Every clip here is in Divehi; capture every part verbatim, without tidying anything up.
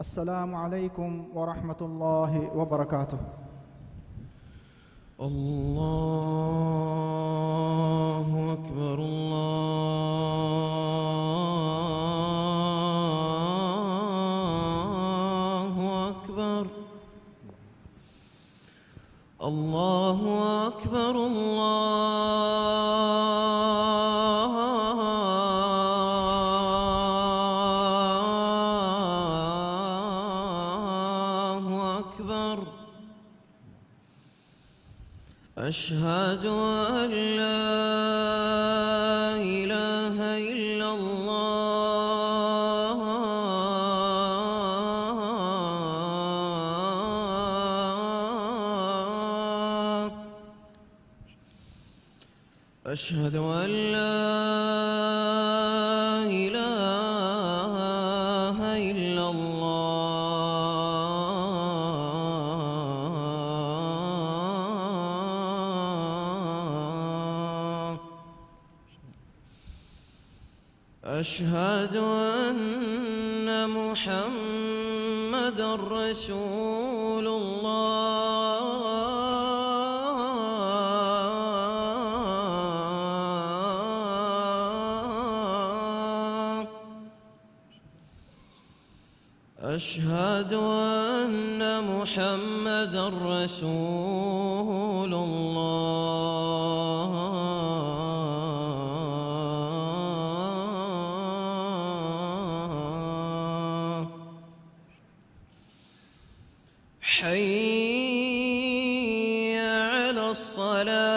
السلام عليكم ورحمة الله وبركاته. الله أكبر، الله أكبر. الله أكبر، الله أكبر. أشهد أن لا إله إلا الله. أشهد أن لا إله إلا الله. أشهد أن محمدا رسول الله. أشهد أن محمدا رسول الله. حي على الصلاة.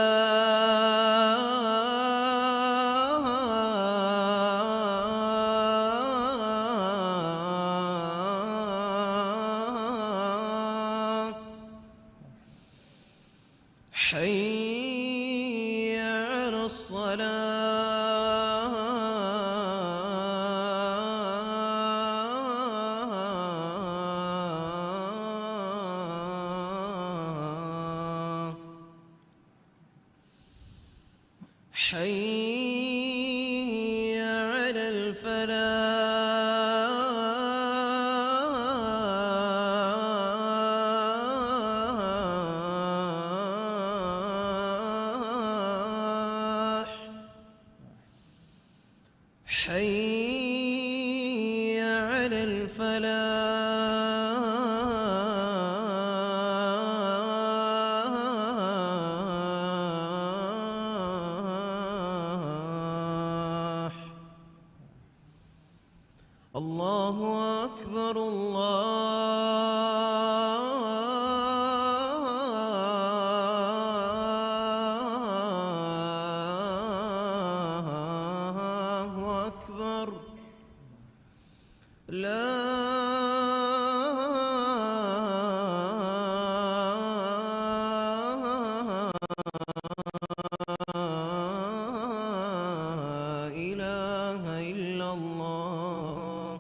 حي على الصلاة. حي على الفلاح. حي على الفلاح. الله أكبر، الله أكبر. لا إله إلا الله.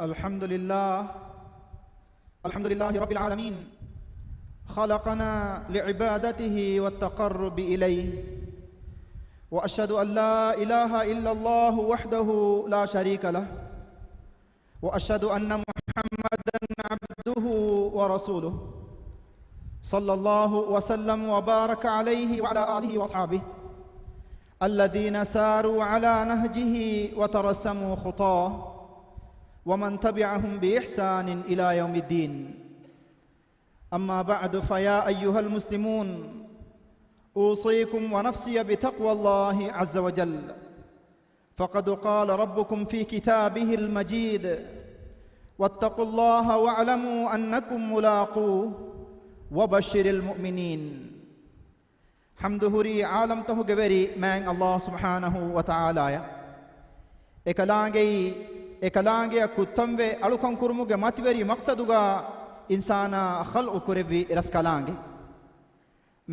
الحمد لله. الحمد لله رب العالمين. خلقنا لعبادته والتقرب إليه. وأشهد أن لا إله إلا الله وحده لا شريك له. وأشهد أن محمدا عبده ورسوله، صلى الله وسلم وبارك عليه وعلى آله وأصحابه الذين ساروا على نهجه وترسموا خطاه ومن تبعهم بإحسان إلى يوم الدين. أما بعد، فيا أيها المسلمون، أوصيكم ونفسي بتقوى الله عز وجل. فقد قال ربكم في كتابه المجيد: واتقوا الله واعلموا أنكم ملاقوه وبشر المؤمنين. ޙަމްދު ހުރީ ޢާލަމްތަހުގެ ވެރި މާތް ﷲ ސުބްޙާނަހޫ ވަތަޢާލާއަށް. އެކަލާނގެއީ، އެކަލާނގެއަށް ކުއްތަންވެ އަޅުކަން ކުރުމުގެ މަތިވެރި މަޤްޞަދުގަ އިންސާނާ ޚަލްޤު ކުރެއްވި ރަސްކަލާނގެ.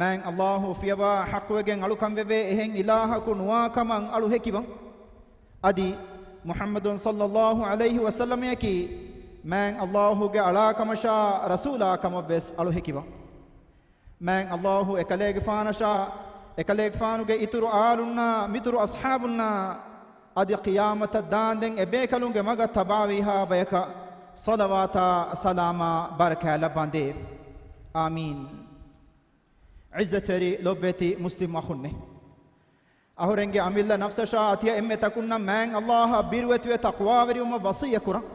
މާތް ﷲ ފިޔަވާ ޙައްޤުވެގެން އަޅުކަން ވެވޭ އެހެން އިލާހަކު ނުވާ ކަމަށް އަޅު ހެކިވަން. އަދި މުޙައްމަދު ޞައްލައްލާހު ޢަލައިހި ވަސައްލަމައަކީ މާތް ﷲ ގެ އަޅާ ކަމަށާ ރަސޫލާ ކަމަށްވެސް އަޅު ހެކިވަން. މާތް ﷲ އެކަލޭގެފާނަށާ، އެކަލޭގެފާނުގެ އިތުރު އާލުންނާ، މިތުރު އަޞްޙާބުންނާ، އަދި ޤިޔާމަތަށް ދާންދެން އެބޭކަލުންގެ މަގަށް ތަބާވީހާ ބަޔަކަށް ޞަލަވާތާ ސަލާމާ ބަރަކާތް ލައްވާނދޭވެ. އާމީން. ޢިއްޒަތްތެރި ލޮބުވެތި މުސްލިމް އަޚުންނޭ! އަހުރެންގެ އަމިއްލަ ނަފްސަށާ ތިޔަ އެންމެ ތަކުންނަށް މާތް ﷲ އަށް ބިރުވެތިވެ ތަޤްވާވެރިވުމަށް ވަޞިއްޔަތް ކުރަން.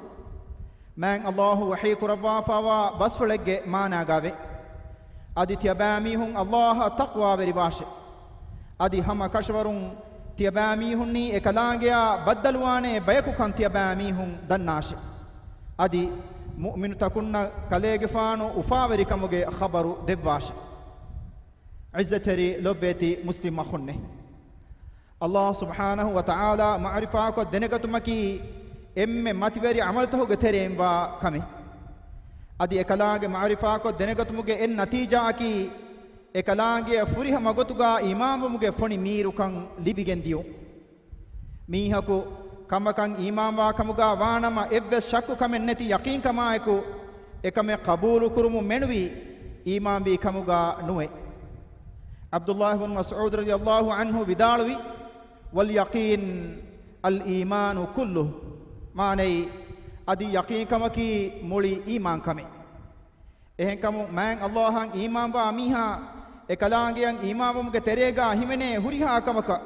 މާތް ﷲ ވަޙީ ކުރައްވާފާވާ ބަސްފުޅެއްގެ މާނާގައެވެ. އަދި ތިޔަބައިމީހުން ﷲ އަށް ތަޤްވާވެރިވާށެ. އަދި ހަމަ ކަށަވަރުން ތިޔަބައިމީހުންނީ އެކަލާނގެއާ ބައްދަލުވާނޭ ބަޔަކުކަން ތިޔަބައިމީހުން ދަންނާށެ. އަދި މުއުމިނުތަކުންނަށް ކަލޭގެފާނު އުފާވެރިކަމުގެ ޚަބަރު ދެއްވާށެ. ޢިއްޒަތްތެރި ލޮބުވެތި މުސްލިމް އަޚުންނޭ! ﷲ ސުބްޙާނަހު ވަތަޢާލާ މަޢުރިފާކޮށް ދެނެގަތުމަކީ އެންމެ މަތިވެރި ޢަމަލުތަކުގެ ތެރެއިންވާ ކަމެއް. އަދި އެކަލާނގެ މަޢުރިފާކޮށް ދެނެގަތުމުގެ އެއް ނަތީޖާއަކީ، އެކަލާނގެއަށް ފުރިހަމަ ގޮތުގަ އީމާންވުމުގެ ފޮނި މީރުކަން ލިބިގެން ދިޔުން. މީހަކު ކަމަކަށް އީމާންވާ ކަމުގަ ވާނަމަ، އެއްވެސް ޝައްކު ކަމެއް ނެތި ޔަޤީންކަމާއެކު، އެކަމެއް ޤަބޫލު ކުރުމުން މެނުވީ އީމާންވީ ކަމުގަ ނުވެ. ޢަބްދުﷲ ބިން މަސްޢޫދު ރަޟިޔަﷲ ޢަންހު ވިދާޅުވި، "واليقين الإيمان كله." މާނައީ، އަދި ޔަޤީންކަމަކީ މުޅި އީމާންކަމެއް. އެހެންކަމުން، މާތް ﷲ އަށް އީމާންވާ މީހާ، އެކަލާނގެއަށް އީމާންވުމުގެ ތެރޭގަ ހިމެނޭ ހުރިހާ ކަމަކަށް،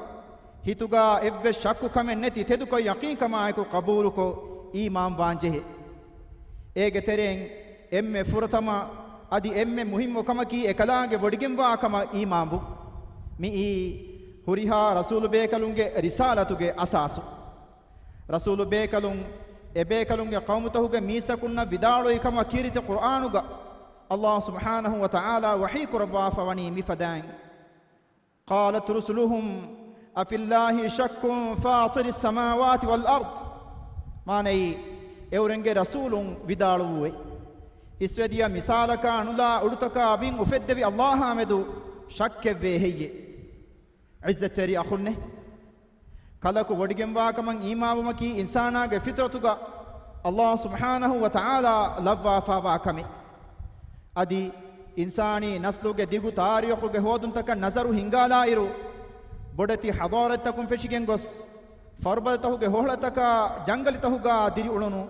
ހިތުގަ އެއްވެސް ޝައްކު ކަމެއް ނެތި ތެދުކޮށް ޔަޤީންކަމާއެކު ޤަބޫލުކޮށް އީމާންވާން ޖެހޭ. އޭގެ ތެރެއިން އެންމެ ފުރަތަމަ އަދި އެންމެ މުހިއްމު ކަމަކީ އެކަލާނގެ ވޮޑިގެންވާ ކަމަށް އީމާންވުން. މިއީ ހުރިހާ ރަސޫލު ބޭކަލުންގެ ރިސާލަތުގެ އަސާސު. ރަސޫލު ބޭކަލުން، އެބޭކަލުންގެ ޤައުމުތަކުގެ މީސްތަކުންނަށް ވިދާޅުވި ކަމަށް ކީރިތި ޤުރްއާނުގަ ﷲ ސުބްޙާނަހު ވަތަޢާލާ ވަޙީ ކުރައްވާފަ ވަނީ މިފަދައިން، "قالت رسلهم أفي الله شك فاطر السماوات والأرض." މާނައީ، އެއުރެންގެ ރަސޫލުން ވިދާޅުވުއޭ، އިސްވެދިޔަ މިސާލަކާ ނުލާ އުޑުތަކާ ބިން އުފެއްދެވި ﷲ އާ މެދު ޝައްކެއްވޭ ހެއްޔޭ؟ ޢިއްޒަތްތެރި އަޚުންނޭ! ކަލަކު ވޮޑިގެންވާކަމަށް އީމާންވުމަކީ އިންސާނާގެ ފިޠުރަތުގަ ﷲ ސުބްޙާނަހު ވަތަޢާލާ ލައްވާފާވާ ކަމެއް. އަދި އިންސާނީ ނަސްލުގެ ދިގު ތާރީޚުގެ ހޯދުންތަކަށް ނަޒަރު ހިންގާލާއިރު، ބޮޑެތި ޙަޟާރަތްތަކުން ފެށިގެން ގޮސް، ފަރުބަދަތަކުގެ ހޮހޮޅަތަކާ ޖަންގަލިތަކުގަ ދިރިއުޅުނު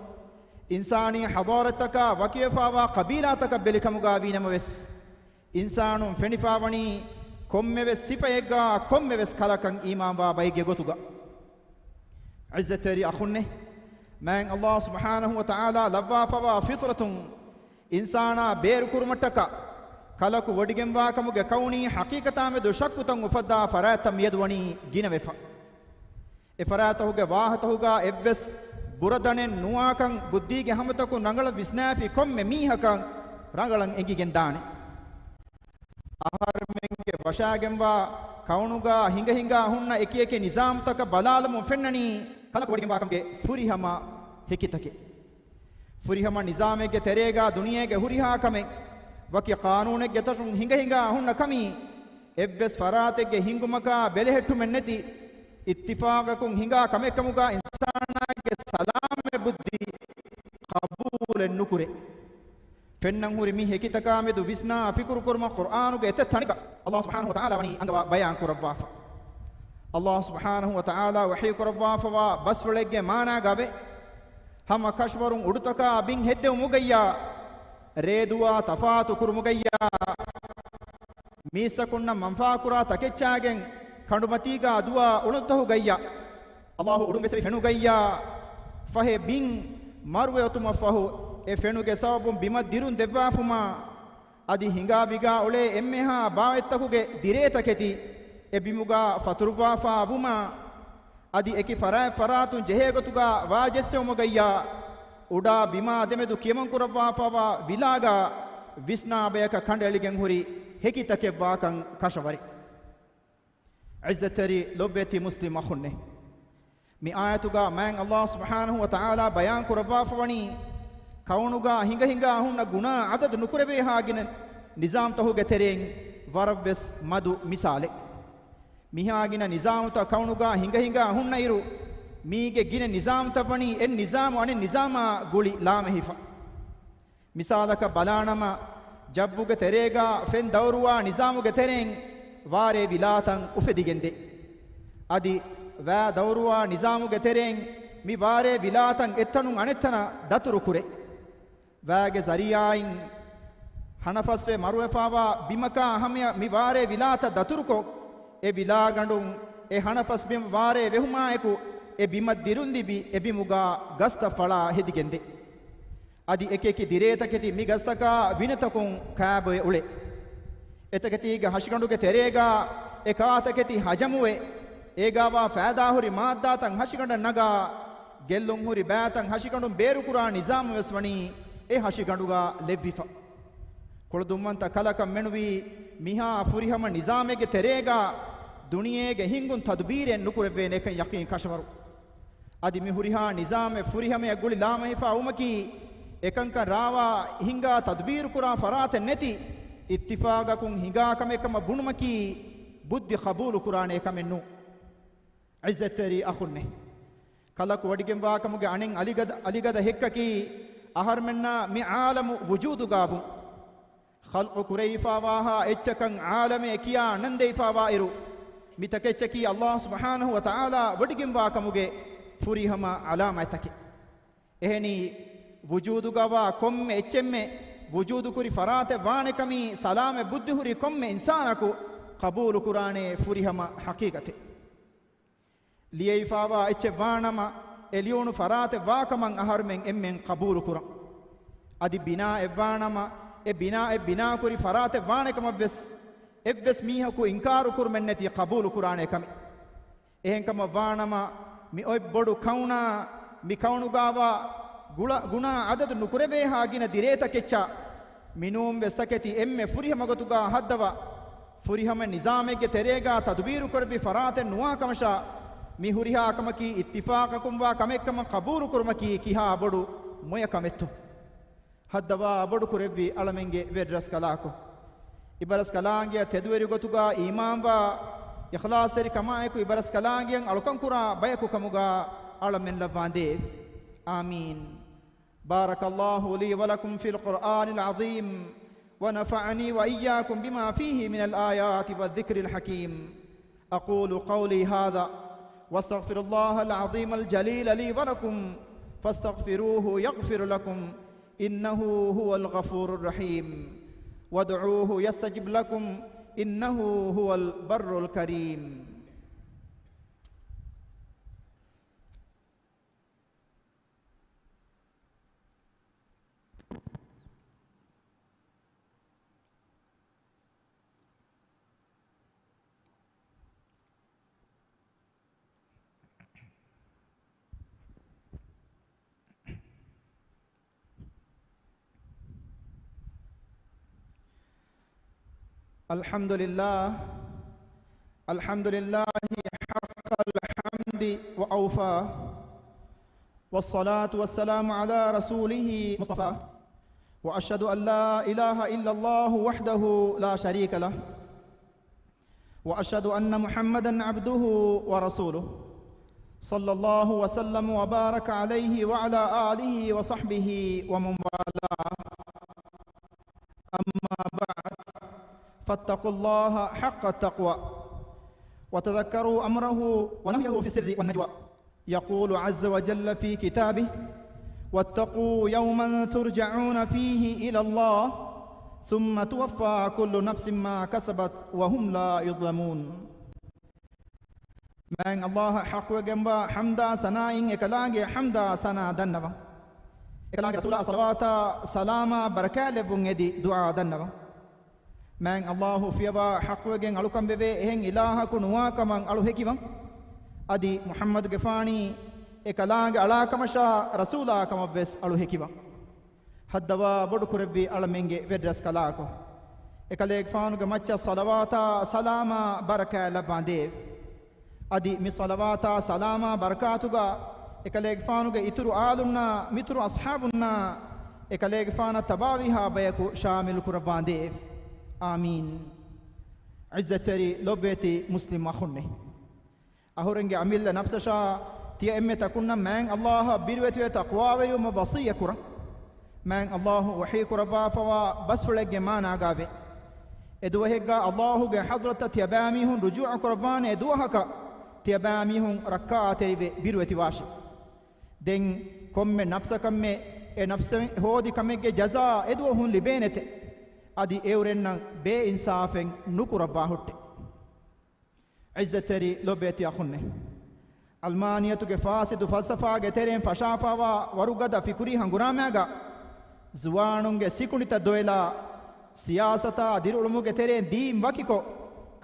އިންސާނީ ޙަޟާރަތްތަކާ ވަކިވެފާވާ ޤަބީލާތަކަށް ބެލިކަމުގަ ވީނަމަވެސް، އިންސާނުން ފެނިފާވަނީ ކޮންމެވެސް ސިފައެއްގަ ކޮންމެވެސް ކަލަކަށް އީމާންވާ ބައެއްގެ ގޮތުގަ. ޢިއްޒަތްތެރި އަޚުންނޭ! މާތް ﷲ ސުބްޙާނަހު ވަތަޢާލާ ލައްވާފަވާ ފިޠުރަތުން އިންސާނާ ބޭރުކުރުމަށްޓަކާ، ކަލަކު ވޮޑިގެންވާކަމުގެ ކައުނީ ޙަޤީޤަތާމެދު ޝައްކުތައް އުފައްދާ ފަރާތްތައް މިއަދު ވަނީ ގިނަވެފަ. އެފަރާތަކުގެ ވާހަތަކުގަ އެއްވެސް ބުރަދަނެއް ނުވާކަން ބުއްދީގެ ހަމަތަކުން ރަނގަޅަށް ވިސްނާފި ކޮންމެ މީހަކަށް ރަނގަޅަށް އެނގިގެންދާނެ. އަހަރެމެންގެ ވަށާގެންވާ ކައުނުގަ ހިނގަ ހިނގާ ހުންނަ އެކި އެކި ނިޒާމްތަކަށް ބަލާލަމުން ފެންނަނީ ކަލަކު ވޮޑިގެންވާކަމުގެ ފުރިހަމަ ހެކިތަކެއް. ފުރިހަމަ ނިޒާމެއްގެ ތެރޭގަ ދުނިޔޭގެ ހުރިހާ ކަމެއް ވަކި ޤާނޫނެއްގެ ތަށުން ހިނގަ ހިނގާ ހުންނަ ކަމީ، އެއްވެސް ފަރާތެއްގެ ހިންގުމަކާ ބެލެހެއްޓުމެއް ނެތި، އިއްތިފާގަކުން ހިނގާ ކަމެއްކަމުގަ އިންސާނާގެ ސަލާމަތް ބުއްދި ޤަބޫލެއް ނުކުރޭ. ފެންނަން ހުރި މި ހެކިތަކާމެދު ވިސްނާ ފިކުރުކުރުމަށް ޤުރްއާނުގެ އެތައް ތަނެއްގަ ﷲ ސުބްޙާނަހު ވަތަޢާލާ ވަނީ އަންގަވާ ބަޔާން ކުރައްވާފަ. ﷲ ސުބްޙާނަހު ވަތަޢާލާ ވަޙީ ކުރައްވާފަވާ ބަސްފުޅެއްގެ މާނާގައެވެ. ހަމަ ކަށަވަރުން އުޑުތަކާ ބިން ހެއްދެވުމުގައްޔާ، ރޭދުވާ ތަފާތު ކުރުމުގައްޔާ، މީސްތަކުންނަށް މަންފާކުރާ ތަކެއްޗާގެން ކަނޑުމަތީގަ ދުވާ އުޅުނުތަކުގައްޔާ، ﷲ އުޑުން ވެސް ފެނުގައްޔާ، ފަހެ ބިން މަރުވެ އޮތުމަށްފަހު، އެ ފެނުގެ ސަބަބުން ބިމަށް ދިރުން ދެއްވާފުމާ، އަދި ހިނގާ ބިގާ އުޅޭ އެންމެހާ ބާވަތްތަކުގެ ދިރޭތަކެތި އެ ބިމުގަ ފަތުރުވާފާ ވުމާ، އަދި އެކި ފަރާތް ފަރާތުން ޖެހޭ ގޮތުގަ ވާ ޖެއްސެވުމުގައްޔާ، އުޑާ ބިމާ ދެމެދު ކިޔަމަން ކުރައްވާފާވާ ވިލާގަ ވިސްނާ ބަޔަކަށް ކަނޑައެޅިގެން ހުރި ހެކިތަކެއްވާކަން ކަށަވަރޭ. ޢިއްޒަތްތެރި ލޮބުވެތި މުސްލިމް އަޚުންނޭ! މި އާޔަތުގަ މާތް ﷲ ސުބްޙާނަހު ވަތަޢާލާ ބަޔާން ކުރައްވާފަވަނީ، ކައުނުގަ ހިނގަ ހިނގާ ހުންނަ ގުނާ އަދަދު ނުކުރެވޭހާ ގިނަ ނިޒާމްތަކުގެ ތެރެއިން ވަރަށްވެސް މަދު މިސާލެއް. މިހާ ގިނަ ނިޒާމުތައް ކައުނުގާ ހިނގަ ހިނގާ ހުންނަ އިރު، މީގެ ގިނަ ނިޒާމުތައް ވަނީ އެއް ނިޒާމު އަނެއް ނިޒާމާ ގުޅި ލާމެހިފަ. މިސާލަކަށް ބަލާނަމަ، ޖައްވުގެ ތެރޭގާ ފެން ދައުރުވާ ނިޒާމުގެ ތެރެއިން ވާރޭ ވިލާތައް އުފެދިގެންދޭ. އަދި ވާ ދައުރުވާ ނިޒާމުގެ ތެރެއިން މި ވާރޭ ވިލާތައް އެއްތަނުން އަނެއްތަނަށް ދަތުރު ކުރޭ. ވާގެ ޒަރީޢާއިން ހަނަފަސްވެ މަރުވެފާވާ ބިމަކާ ހަމަޔަށް މި ވާރޭ ވިލާތައް ދަތުރުކޮށް، އެ ވިލާގަނޑުން އެ ހަނަފަސް ބިމަށް ވާރޭ ވެހުމާއެކު، އެ ބިމަށް ދިރުންލިބި އެ ބިމުގާ ގަސްތައް ފަޅާ ހެދިގެންދޭ. އަދި އެކިއެކި ދިރޭތަކެތި މި ގަސްތަކާ ވިނަތަކުން ކާބޮއެ އުޅޭ. އެތަކެތީގެ ހަށިގަނޑުގެ ތެރޭގާ އެ ކާތަކެތި ހަޖަމުވެ، އޭގާވާ ފައިދާހުރި މާއްދާތައް ހަށިގަނޑަށް ނަގާ، ގެއްލުންހުރި ބައިތައް ހަށިގަނޑުން ބޭރުކުރާ ނިޒާމުވެސް ވަނީ އެ ހަށިގަނޑުގާ ލެއްވިފަ. ކުޅަދުންވަންތަ ކަލަކަށް މެނުވީ މިހާ ފުރިހަމަ ނިޒާމެއްގެ ތެރޭގާ ދުނިޔޭގެ ހިންގުން ތަދުބީރެއް ނުކުރެއްވޭނެކަން ޔަޤީން ކަށަވަރު. އަދި މި ހުރިހާ ނިޒާމެއް ފުރިހަމަޔަށް ގުޅި ލާމެހިފާ ވުމަކީ، އެކަންކަން ރާވާ ހިނގާ ތަދުބީރުކުރާ ފަރާތެއް ނެތި އިއްތިފާގަކުން ހިނގާ ކަމެއް ކަމަށް ބުނުމަކީ، ބުއްދި ޤަބޫލުކުރާނޭ ކަމެއް ނޫން. ޢިއްޒަތްތެރި އަޚުންނޭ! ކަލަކު ވޮޑިގެންވާކަމުގެ އަނެއް އަލިގަދަ، އަލިގަދަ ހެއްކަކީ، އަހަރުމެންނާ މި ޢާލަމު ވުޖޫދުގާ ވުން. ޚަލްޤު ކުރެވިފާވާހާ އެއްޗަކަށް ޢާލަމޭ ކިޔާ ނަންދެވިފާވާއިރު، މިތަކެއްޗަކީ ﷲ ސުބްޙާނަހޫ ވަތަޢާލާ ވޮޑިގެންވާކަމުގެ ފުރިހަމަ ޢަލާމާތްތަކެއް. އެހެނީ، ވުޖޫދުގަވާ ކޮންމެ އެއްޗެއްމެ ވުޖޫދުކުރި ފަރާތެއް ވާނެކަމީ ސަލާމަތް ބުއްދިހުރި ކޮންމެ އިންސާނަކު ޤަބޫލުކުރާނޭ ފުރިހަމަ ޙަޤީޤަތެއް. ލިޔެވިފާވާ އެއްޗެއް ވާނަމަ، އެ ލިޔުނު ފަރާތެއް ވާކަމަށް އަހަރުމެން އެންމެން ޤަބޫލުކުރަން. އަދި ބިނާއެއް ވާނަމަ، އެ ބިނާއެއް ބިނާކުރި ފަރާތެއް ވާނެކަމަށްވެސް އެއްވެސް މީހަކު އިންކާރުކުރުމެއްނެތި ޤަބޫލުކުރާނޭ ކަމެއް. އެހެންކަމަށް ވާނަމަ، މި އޮތް ބޮޑު ކައުނާ، މި ކައުނުގާވާ ގުޅަ، ގުނާ އަދަދު ނުކުރެވޭހާ ގިނަ ދިރޭތަކެއްޗާ، މިނޫންވެސް ތަކެތި އެންމެ ފުރިހަމަ ގޮތުގާ ހައްދަވާ، ފުރިހަމަ ނިޒާމެއްގެ ތެރޭގާ ތަދުބީރުކުރެއްވި ފަރާތެއް ނުވާކަމަށާ، މި ހުރިހާ ކަމަކީ އިއްތިފާޤަކުންވާ ކަމެއްކަމަށް ޤަބޫލުކުރުމަކީ ކިހާ ބޮޑު މޮޔަ ކަމެއްތޯ. ހައްދަވާ ބޮޑުކުރެއްވި އަޅަމެންގެ ވެރިރަސްކަލާކޮ. އިބަރަސްކަލާނގެއަށް ތެދުވެރި ގޮތުގާ އީމާންވާ، އިޚްލާޞްތެރިކަމާއެކު އިބަރަސްކަލާނގެއަށް އަޅުކަންކުރާ ބަޔަކު ކަމުގާ އަޅަމެން ލައްވާނދޭވެ. އާމީން. بارك الله لي ولكم في القرآن العظيم، ونفعني وإياكم بما فيه من الآيات والذكر الحكيم. أقول قولي هذا وأستغفر الله العظيم الجليل لي ولكم فاستغفروه يغفر لكم إنه هو الغفور الرحيم. وادعوه يستجب لكم إنه هو البر الكريم. الحمد لله، الحمد لله حق الحمد وأوفى، والصلاة والسلام على رسوله مصطفى، وأشهد أن لا إله إلا الله وحده لا شريك له، وأشهد أن محمدا عبده ورسوله، صلى الله وسلم وبارك عليه وعلى آله وصحبه ومن والاه. أما بعد، فاتقوا الله حق التقوى، وتذكروا أمره ونهيه في السر والنجوى. يقول عز وجل في كتابه: واتقوا يوما ترجعون فيه إلى الله ثم توفى كل نفس ما كسبت وهم لا يظلمون. މާތް ﷲ އަށް ޙައްޤުވެގެންވާ ޙަމްދާ ސަނާއިން އެކަލާނގެ ޙަމްދާ ސަނާ ދަންނަވަން. އެކަލާނގެ ރަސޫލާ ޞަލަވާތާ ސަލާމާ ބަރަކާތް ލެއްވުން އެދި ދުޢާ ދަންނަވަން. މާތް ﷲ އުފިޔަވާ ޙައްޤުވެގެން އަޅުކަން ވެވޭ އެހެން އިލާހަކު ނުވާ ކަމަށް އަޅު ހެކިވަން. އަދި މުޙައްމަދުގެފާނީ އެކަލާނގެ އަޅާ ކަމަށާ ރަސޫލާ ކަމަށްވެސް އަޅު ހެކިވަން. ހައްދަވާ ބޮޑުކުރެއްވި އަޅަމެންގެ ވެރިރަސްކަލާކޮ، އެކަލޭގެފާނުގެ މައްޗަށް ޞަލަވާތާ ސަލާމާ ބަރަކާތް ލައްވާނދޭވެ. އަދި މި ޞަލަވާތާ ސަލާމާ ބަރަކާތުގާ އެކަލޭގެފާނުގެ އިތުރު އާލުންނާ މިތުރު އަޞްޙާބުންނާ އެކަލޭގެފާނަށް ތަބާވީހާ ބަޔަކު ޝާމިލު ކުރައްވާނދޭވެ. އާމީން. ޢިއްޒަތްތެރި ލޮބުވެތި މުސްލިމް އަޚުންނޭ! އަހުރެންގެ އަމިއްލަ ނަފްސަށާ ތިޔަ އެންމެ ތަކުންނަށް މާތް ﷲ އަށް ބިރުވެތިވެ ތަޤްވާވެރިވުމަށް ވަޞިއްޔަތް ކުރަން. މާތް ﷲ ވަޙީ ކުރައްވާފަވާ ބަސްފުޅެއްގެ މާނާގައިވޭ. އެ ދުވަހެއްގަ ﷲ ގެ ޙަޟްރަތަށް ތިޔަބައިމީހުން ރުޖޫޢަ ކުރައްވާނެ ދުވަހަކަށް ތިޔަބައިމީހުން ރައްކާތެރިވެ ބިރުވެތިވާށި. ދެން ކޮންމެ ނަފްސަކަށްމެ އެ ނަފްސެއް ހޯދި ކަމެއްގެ ޖަޒާ އެދުވަހުން ލިބޭނެތެ. އަދި އެއުރެންނަށް ބޭއިންސާފެއް ނުކުރައްވާ ހުއްޓެ. ޢިއްޒަތްތެރި ލޮބުވެތި އަޚުންނޭ! އަލްމާނިއްޔަތުގެ ފާސިދު ފަލްސަފާގެ ތެރެއިން ފަށާފާވާ ވަރުގަދަ ފިކުރީ ހަނގުރާމާގަ ޒުވާނުންގެ ސިކުނޑިތައް ދޮވެލާ، ސިޔާސަތާ ދިރިއުޅުމުގެ ތެރެއިން ދީން ވަކިކޮށް،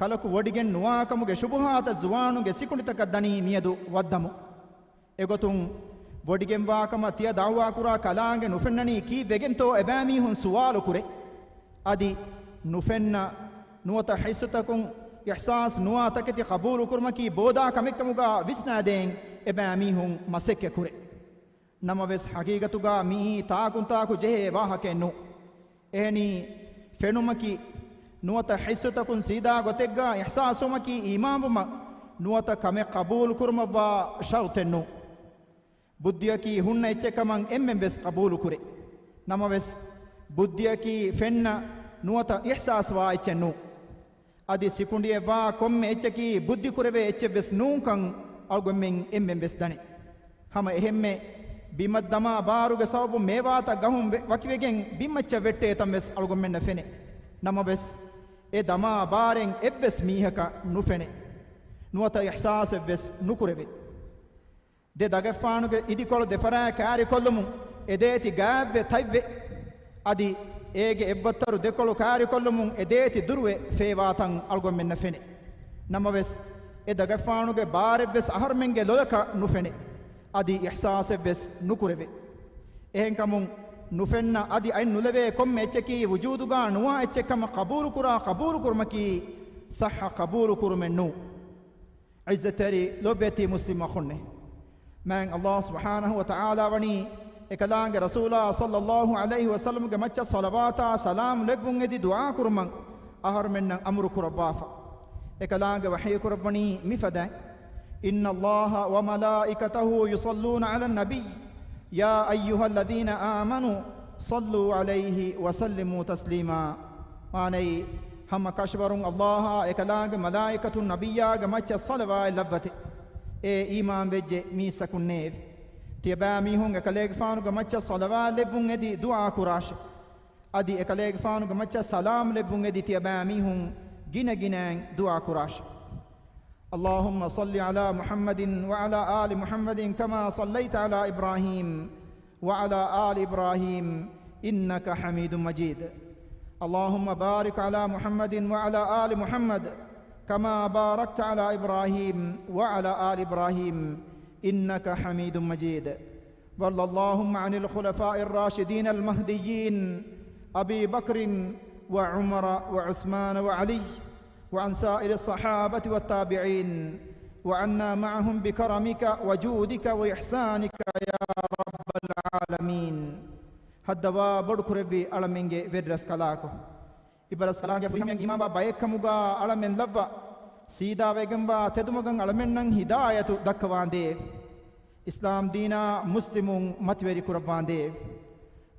ކަލަކު ވޮޑިގެން ނުވާކަމުގެ ޝުބުހާތައް ޒުވާނުންގެ ސިކުނޑިތަކަށް ދަނީ މިއަދު ވައްދަމުން. އެގޮތުން، ވޮޑިގެންވާކަމަށް ތިޔަ ދަޢުވާކުރާ ކަލާނގެ ނުފެންނަނީ ކީއްވެގެންތޯ އެބައިމީހުން ސުވާލު ކުރޭ. އަދި ނުފެންނަ ނުވަތަ ޙިއްސުތަކުން އިޙްސާސް ނުވާ ތަކެތި ޤަބޫލުކުރުމަކީ ބޯދާ ކަމެއްކަމުގަ ވިސްނާދޭން އެބައިމީހުން މަސައްކަތް ކުރޭ. ނަމަވެސް، ޙަޤީޤަތުގަ މިއީ ތާކުންތާކު ޖެހޭ ވާހަކައެއް ނޫން. އެހެނީ، ފެނުމަކީ ނުވަތަ ޙިއްސުތަކުން ސީދާ ގޮތެއްގަ އިޙްސާސްވުމަކީ އީމާންވުމަށް ނުވަތަ ކަމެއް ޤަބޫލުކުރުމަށްވާ ޝަރުޠެއް ނޫން. ބުއްދިއަކީ ހުންނަ އެއްޗެއް ކަމަށް އެންމެން ވެސް ޤަބޫލު ކުރޭ. ނަމަވެސް، ބުއްދިއަކީ ފެންނަ ނުވަތަ އިޙްސާސްވާ އެއްޗެއް ނޫން. އަދި ސިކުނޑިއެއްވާ ކޮންމެ އެއްޗަކީ ބުއްދި ކުރެވޭ އެއްޗެއް ވެސް ނޫންކަން އަޅުގަނޑުމެން އެންމެން ވެސް ދަނީ. ހަމަ އެހެންމެ، ބިމަށް ދަމާ ބާރުގެ ސަބަބުން މޭވާތައް ގަހުން ވެ-، ވަކިވެގެން ބިންމައްޗަށް ވެއްޓޭ ތަން ވެސް އަޅުގަނޑުމެންނަށް ފެނޭ. ނަމަވެސް، އެ ދަމާ ބާރެއް އެއްވެސް މީހަކަށް ނުފެނޭ. ނުވަތަ އިޙްސާސެއް ވެސް ނުކުރެވޭ. ދެ ދަގަށްފާނުގެ އިދިކޮޅު ދެފަރާތް ކާރިކޮށްލުމުން އެ ދޭތި ގާތްވެ ތަތްވެ. އަދި އޭގެ އެއްވައްތަރު ދެކޮޅު ކާރިކޮށްލުމުން އެ ދޭތި ދުރުވެ ފޭވާ ތަން އަޅުގަނޑުމެންނަށް ފެނޭ. ނަމަވެސް، އެ ދަގަށްފާނުގެ ބާރެއްވެސް އަހަރުމެންގެ ލޮލަކަށް ނުފެނޭ. އަދި އިޙްސާސެއްވެސް ނުކުރެވޭ. އެހެންކަމުން، ނުފެންނަ އަދި އަތް ނުލެވޭ ކޮންމެ އެއްޗަކީ ވުޖޫދުގަ ނުވާ އެއްޗެއް ކަމަށް ޤަބޫލުކުރާ ޤަބޫލުކުރުމަކީ ޞައްޙަ ޤަބޫލުކުރުމެއް ނޫން. ޢިއްޒަތްތެރި ލޮބުވެތި މުސްލިމް އަޚުންނޭ! މާތް ﷲ ސުބްޙާނަހޫ ވަތަޢާލާ ވަނީ އެކަލާނގެ ރަސޫލާ ޞައްލައްލާހު ޢަލައިހި ވަސައްލަމްގެ މައްޗަށް ޞަލަވާތާ ސަލާމް ލެއްވުން އެދި ދުޢާ ކުރުމަށް އަހަރުމެންނަށް އަމުރު ކުރައްވާފަ. އެކަލާނގެ ވަޙީ ކުރައްވަނީ މިފަދައިން، إن الله وملائكته يصلون على النبي يا أيها الذين آمنوا صلوا عليه وسلموا تسليما. މާނައީ، ހަމަ ކަށަވަރުން ﷲ އާ އެކަލާނގެ މަލާއިކަތުން ނަބިއްޔާގެ މައްޗަށް ޞަލަވާތް ލައްވަތި. އޭ އީމާންވެއްޖެ މީސްތަކުންނޭވެ! ތިޔަބައިމީހުން އެކަލޭގެފާނުގެ މައްޗަށް ޞަލަވާތް ލެއްވުން އެދި ދުޢާ ކުރާށެ. އަދި އެކަލޭގެފާނުގެ މައްޗަށް ސަލާމް ލެއްވުން އެދި ތިޔަބައިމީހުން ގިނަގިނައިން ދުޢާ ކުރާށެ. اللهم صل على محمد وعلى آل محمد كما صليت على إبراهيم وعلى آل إبراهيم إنك حميد مجيد. اللهم بارك على محمد وعلى آل محمد كما باركت على إبراهيم وعلى آل إبراهيم إنك حميد مجيد. وارض اللهم عن الخلفاء الراشدين المهديين أبي بكر وعمر وعثمان وعلي وعن سائر الصحابة والتابعين وعنا معهم بكرمك وجودك وإحسانك يا رب العالمين. ހައްދަވާ ބޮޑުކުރެއްވި އަޅަމެންގެ ވެރިރަސްކަލާކޮ! އިބަރަސްކަލާނގެ ފުރިހަމަޔަށް އީމާންވާ ބައެއްކަމުގަ އަޅަމެން ލައްވާ، ސީދާވެގެންވާ ތެދުމަގަށް އަޅަމެންނަށް ހިދާޔަތު ދައްކަވާނދޭވެ! އިސްލާމް ދީނާ މުސްލިމުން މަތިވެރި ކުރައްވާނދޭވެ!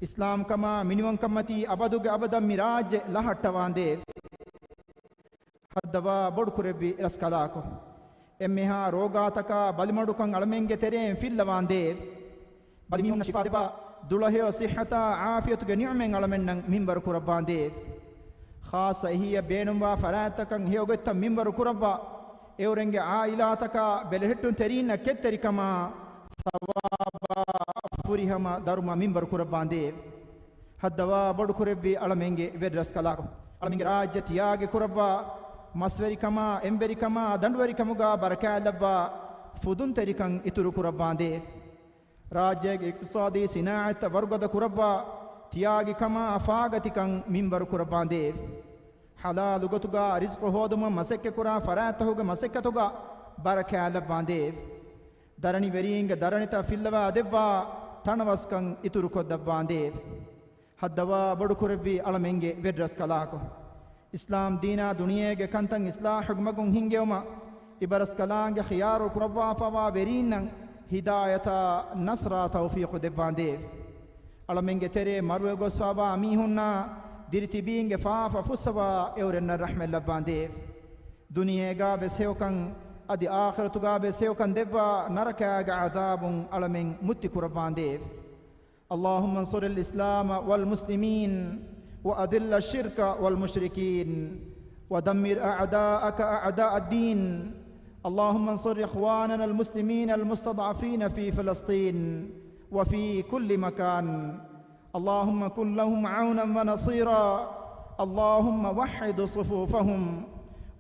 އިސްލާމްކަމާ މިނިވަންކަންމަތީ އަބަދުގެ އަބަދަށް މި ރާއްޖެ ލަހައްޓަވާނދޭވެ! ހައްދަވާ ބޮޑުކުރެއްވި ރަސްކަލާކޮ! އެންމެހާ ރޯގާތަކާ ބަލިމަޑުކަން އަޅަމެންގެ ތެރެއިން ފިއްލަވާނދޭވެ! ބަލިމީހުންނަށް ޝިފާ ދެއްވާ، ދުޅަހެޔޮ ސިއްހަތާ ޢާފިޔަތުގެ ނިޢުމަތް އަޅަމެންނަށް މިންވަރު ކުރައްވާނދޭވެ! ޚާއްޞަ އެހީއަށް ބޭނުންވާ ފަރާތްތަކަށް ހެޔޮގޮތްތައް މިންވަރު ކުރައްވާ، އެއުރެންގެ ޢާއިލާތަކާ ބެލެހެއްޓުންތެރީންނަށް ކެތްތެރިކަމާ ސަވާބާ ފުރިހަމަ ދަރުމަ މިންވަރު ކުރައްވާނދޭވެ! ހައްދަވާ ބޮޑުކުރެއްވި އަޅަމެންގެ ވެރިރަސްކަލާކޮ! އަޅަމެންގެ ރާއްޖެ ތިޔާގި ކުރައްވާ، މަސްވެރިކަމާ، އެންވެރިކަމާ، ދަނޑުވެރިކަމުގަ ބަރަކާތްލައްވާ، ފުދުންތެރިކަން އިތުރު ކުރައްވާނދޭވެ! ރާއްޖޭގެ އިޤްތިޞާދީ ސިނާޢަތްތައް ވަރުގަދަ ކުރައްވާ، ތިޔާގި ކަމާ ފާގަތިކަން މިންވަރު ކުރައްވާނދޭވެ! ޙަލާލު ގޮތުގަ ރިޒްޤު ހޯދުމަށް މަސައްކަތްކުރާ ފަރާތްތަކުގެ މަސައްކަތުގަ ބަރަކާތްލައްވާނދޭވެ! ދަރަނިވެރީންގެ ދަރަނިތައް ފިއްލަވާ ދެއްވާ، ތަނަވަސްކަން އިތުރުކޮށްލައްވާނދޭވެ! ހައްދަވާ ބޮޑުކުރެއްވި އަޅަމެންގެ ވެރިރަސްކަލާކޮ! އިސްލާމް ދީނާ ދުނިޔޭގެ ކަންތައް އިސްލާހުގެ މަގުން ހިންގެވުމަށް އިބަރަސްކަލާނގެ ޚިޔާރު ކުރައްވާފަވާ ވެރީންނަށް ހިދާޔަތާ ނަޞްރާ ތައުފީޤު ދެއްވާނދޭވެ. އަޅަމެންގެ ތެރޭ މަރުވެ ގޮސްފަވާ މީހުންނާ ދިރިތިބީންގެ ފާފަ ފުއްސަވާ އެއުރެންނަށް ރަޙްމަތް ލައްވާނދޭވެ. ދުނިޔޭގާ ވެސް ހެޔޮކަން، އަދި އާޚިރަތުގާ ވެސް ހެޔޮކަން ދެއްވާ ނަރަކާގެ ޢަޛާބުން އަޅަމެން މުއްތި ކުރައްވާނދޭވެ. اللهم انصر الإسلام والمسلمين وأذل الشرك والمشركين ودمر أعداءك أعداء الدين. اللهم انصر إخواننا المسلمين المستضعفين في فلسطين وفي كل مكان. اللهم كن لهم عونا ونصيرا. اللهم وحد صفوفهم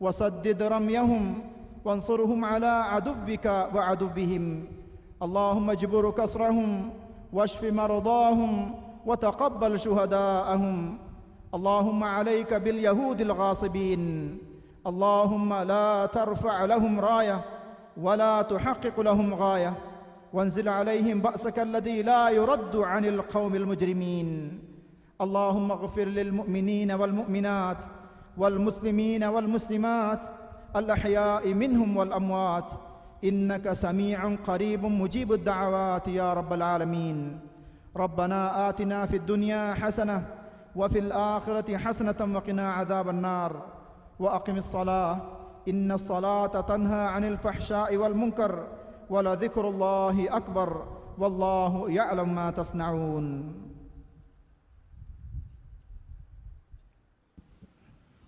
وسدد رميهم وانصرهم على عدوك وعدوهم. اللهم اجبر كسرهم واشف مرضاهم وتقبل شهداءهم. اللهم عليك باليهود الغاصبين. اللهم لا ترفع لهم راية ولا تحقق لهم غاية، وانزل عليهم بأسك الذي لا يرد عن القوم المجرمين. اللهم اغفر للمؤمنين والمؤمنات والمسلمين والمسلمات الأحياء منهم والأموات، إنك سميع قريب مجيب الدعوات يا رب العالمين. ربنا آتنا في الدنيا حسنة وفي الآخرة حسنة وقنا عذاب النار. وأقم الصلاة، إن الصلاة تنهى عن الفحشاء والمنكر، ولذكر الله أكبر، والله يعلم ما تصنعون.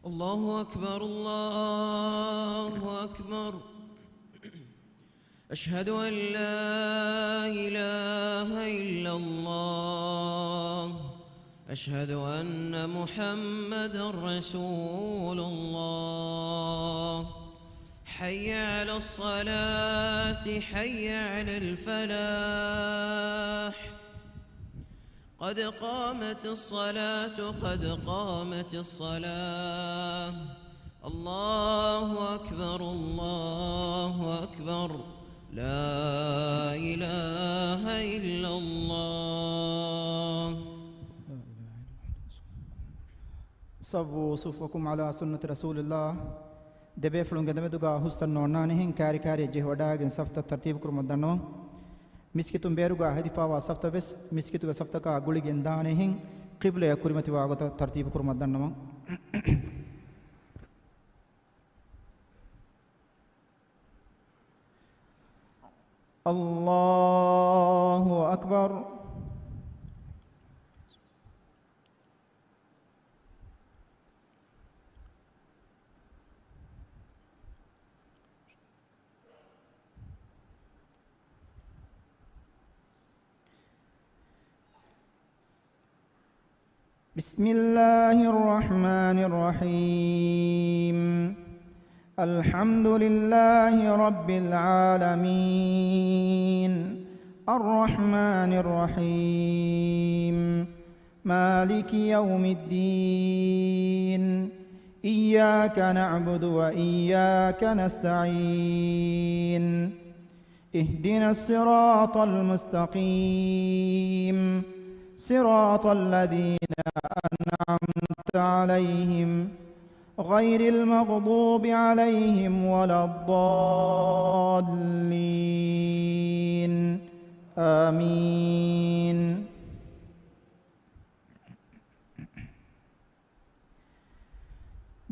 الله أكبر، الله أكبر. أشهد أن لا إله إلا الله. أشهد أن محمدا رسول الله. حي على الصلاة، حي على الفلاح. قد قامت الصلاة، قد قامت الصلاة. الله أكبر، الله أكبر. لا إله إلا الله. سووا صفوفكم على سنة رسول الله. ދެބޭފުޅުން ގެންދަމެދުގާ ހުސްތަން ނޯންނާނެހެން ކާރިކާރިއަށް ޖެހިވަޑާގެން ސަފްތައް ތަރްތީބުކުރުމަށް ދަންނަވަން. މިސްކިތުން ބޭރުގާ ހެދިފާވާ ސަފްތައް ވެސް މިސްކިތުގެ ސަފްތަކާ ގުޅިގެން ދާނެހެން ޤިބްލަޔަށް ކުރިމަތިވާ ގޮތަށް ތަރްތީބުކުރުމަށް ދަންނަވަން. الله أكبر. بسم الله الرحمن الرحيم. الحمد لله رب العالمين. الرحمن الرحيم. مالك يوم الدين. إياك نعبد وإياك نستعين. اهدنا الصراط المستقيم. صراط الذين أنعمت عليهم غير المغضوب عليهم ولا الضالين. آمين.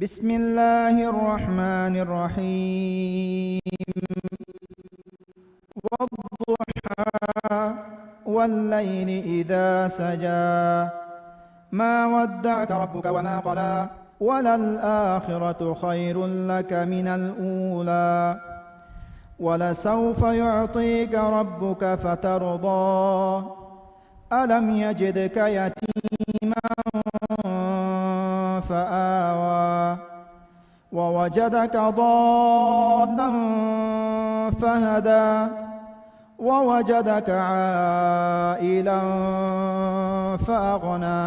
بسم الله الرحمن الرحيم. والضحى والليل إذا سجى. ما ودعك ربك وما قلى. وللآخرة خير لك من الأولى. ولسوف يعطيك ربك فترضى. ألم يجدك يتيما فآوى. ووجدك ضالا فهدى. ووجدك عائلا فأغنى.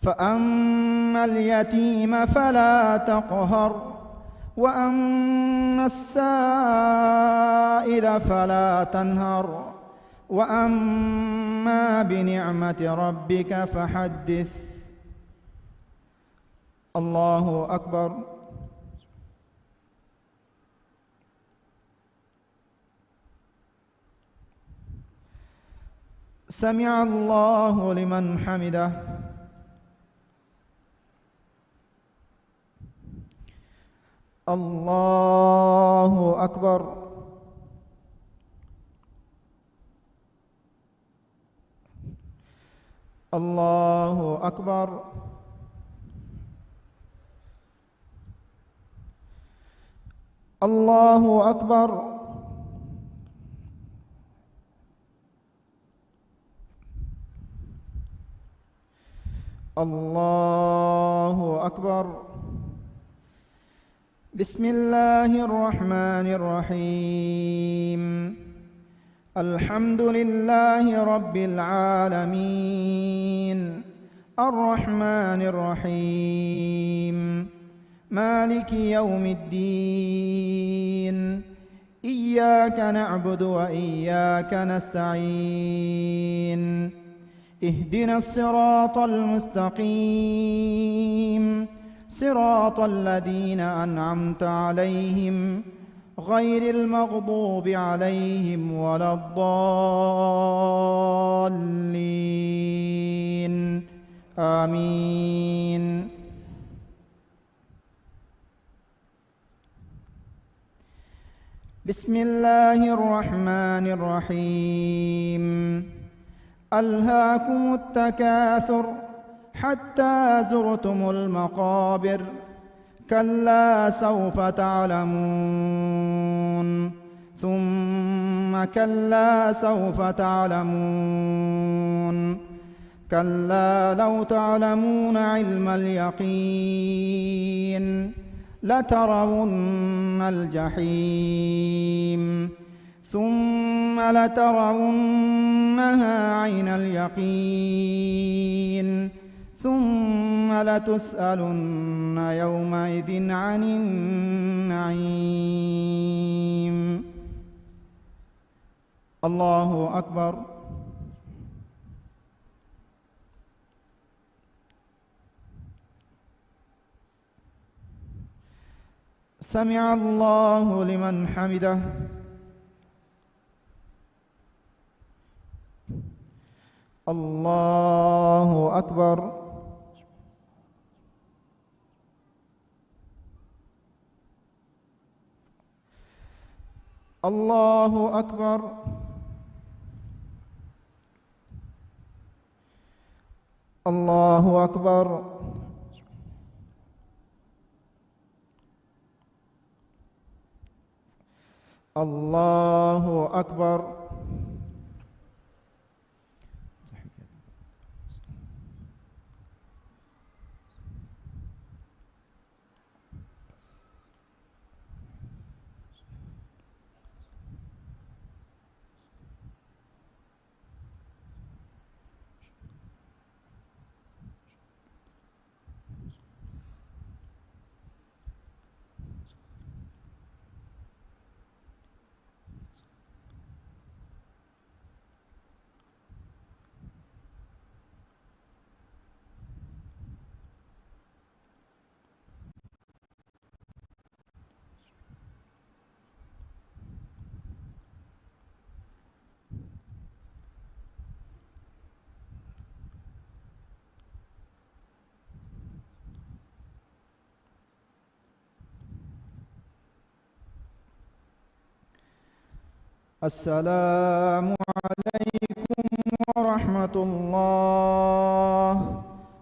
فأما اليتيم فلا تقهر. وأما السائل فلا تنهر. وأما بنعمة ربك فحدث. الله أكبر. سمع الله لمن حمده. الله أكبر. الله أكبر. الله أكبر. الله أكبر. بسم الله الرحمن الرحيم. الحمد لله رب العالمين. الرحمن الرحيم. مالك يوم الدين. إياك نعبد وإياك نستعين. اهدنا الصراط المستقيم. صراط الذين أنعمت عليهم غير المغضوب عليهم ولا الضالين. آمين. بسم الله الرحمن الرحيم. ألهاكم التكاثر حتى زرتم المقابر. كلا سوف تعلمون. ثم كلا سوف تعلمون. كلا لو تعلمون علم اليقين لترون الجحيم ثم لترونها عين اليقين ثم لتسألن يومئذ عن النعيم. الله أكبر. سمع الله لمن حمده. الله أكبر. الله أكبر. الله أكبر. الله أكبر. السلام عليكم ورحمة الله.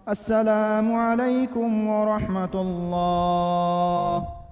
السلام عليكم ورحمة الله.